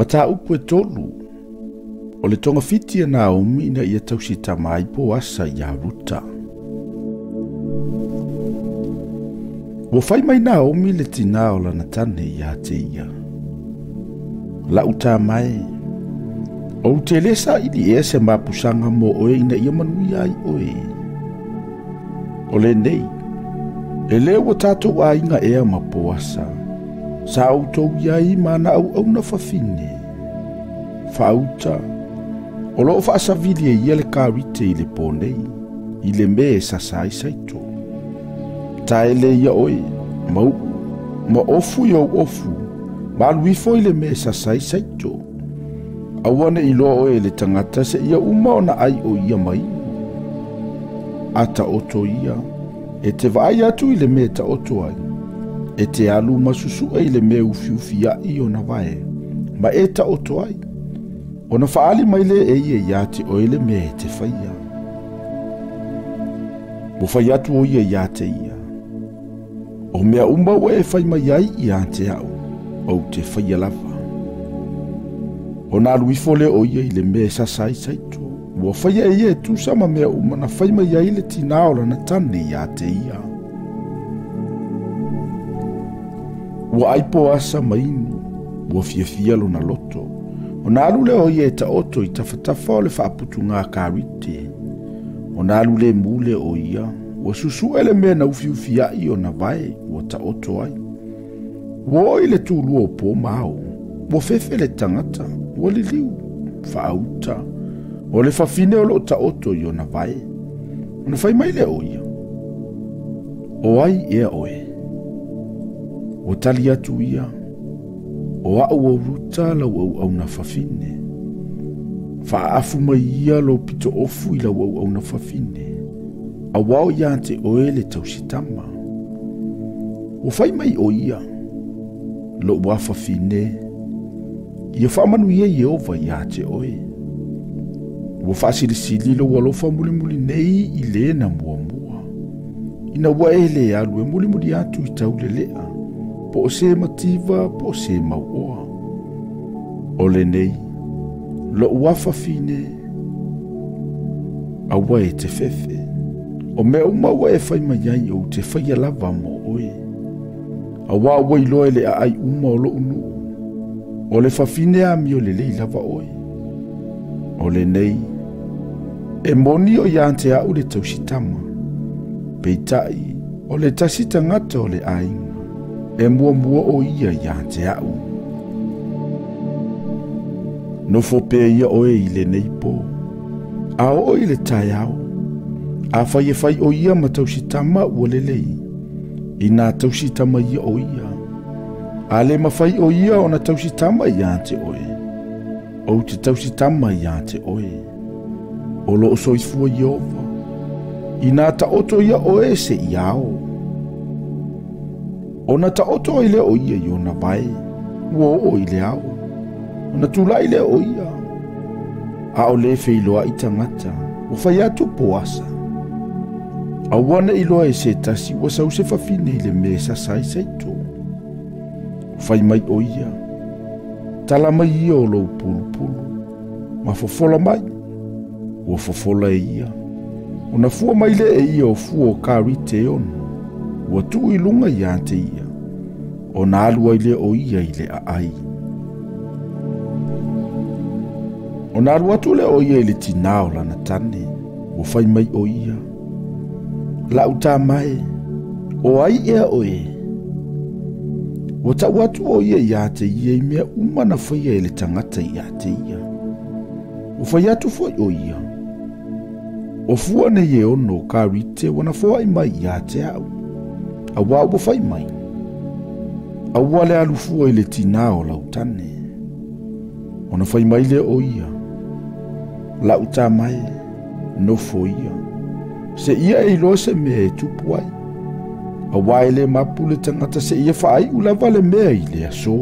Mataupu e 3. O le togafiti a Naomi ina ia tausitama ai Poasa ia Ruta. Ua fai mai Naomi le tinā o lana tane ia te ia. Lau tā mai, o te le sa ili ea se mapusanga mo oe ina ia manuia ai oe. O le nei, e le ua tātou aiga ea ma Poasa, sa outou iai ma na au au na fafine. Whaauta, o loo whaasavili e ia le karite i le pōnei, i le me e sasa ai saito. Taele ia oe, mau, ma ofu i au ofu, ma alu ifo i le me e sasa ai saito. Aua ne i loa oe le tangata se ia uma ona ai o ia mai. Ata oto ia, e te vaai atu i le me ta oto ai, e te alu masusua i le me ufiufi ai o na vae, ma e ta oto ai. Ona whaali mai le e ia ia te oe le me te whaia. Mo whai atu o ia ia te ia. O mea uma ua e whai mai ai ia te au, au te whaia lava. O nā alu ifo le o ia i le mea e sasa ai saito. Ua whaia e ia e tusa ma mea uma na whai mai ai le tina o lana tane ia te ia. Ua ai Poasa mainu, ua fiafia lona loto. O nā alu le o ia e taoto i tawhatafa o le whaaputu ngā karite. O nā alu le mule o ia, ua susue le mea na ufiufi ai o na vae, ua taoto ai. Ua oi le tūlua o pō mao, ua fefe le tangata, ua liliu, whaauta. O le whawhine o loo taoto i o na vae. O na whai mai le o ia. O ai ea oe. Ua tali atu ia. O au o Ruta lau au au na whawhine. Whaafu mai ia lau pito ofu i lau au au na whawhine. A wao ia te oe le tausitama. O whai mai o ia. Lo wa whawhine. Ia whaamanu ia Yehova ia te oe. Ua whaasilisili lo alofa mulimuli nei i le na mua mua. Ina ua e le alu e mulimuli atu i taulelea. Po o se mativa, po o se mauoa. O le nei, lo ua whawhine, aua e te fefe. O mea uma ua e whai mai ai o te whaia lava mo oe. Aua ua iloa e le aai uma o lo unu. O le whawhine a mio le lei lava oe. O le nei, e moni o ia te au le tausitama. Peitai, o le tasi tangata o le aiga. E mua mua o ia ia te au. Nofo pea ia oe i le nei pō. A o i le tai ao. A whai e whai o ia ma tausitama ua lelei. I nā tausitama ia o ia. A le mawhai o ia o na tausitama ia te oe. O te tausitama ia te oe. O lo o soifua Yehova. I nā taoto ia oe se iao. O na taoto ai le o ia i ona vae, ua oo i le ao. O na tūlai le o ia. A o le wheiloa i tangata, o whai atu Poasa. Aua ne iloa e se tasi, ua sau se whawhine i le me sasa ai saito. Whai mai o ia. Tala mai ia o lou pulupulu. Ma fofola mai, ua fofola e ia. O na fua mai le e ia o fua o karite e ono. Ua tuu i lunga ia te ia. O nā alu ai le o ia i le aai. O nā alu atu le o ia i le tinā o lana tane. Ua whai mai o ia. Lau tā mai, o ai ea oe. Ua tau atu o ia ia te ia i mea uma na whaia e le tangata ia te ia. O whai atu foi o ia. O fua nei e ono ka rite wana foai mai ia te au. A wā ua whai mai. A ua le alu fua i le tinā o lau tane. O na whai mai le o ia. Lau tā mai, nofo ia. Se ia e iloa se mea e tupu ai. A wā e le mapu le tangata se ia whaai ulava le mea i le aso.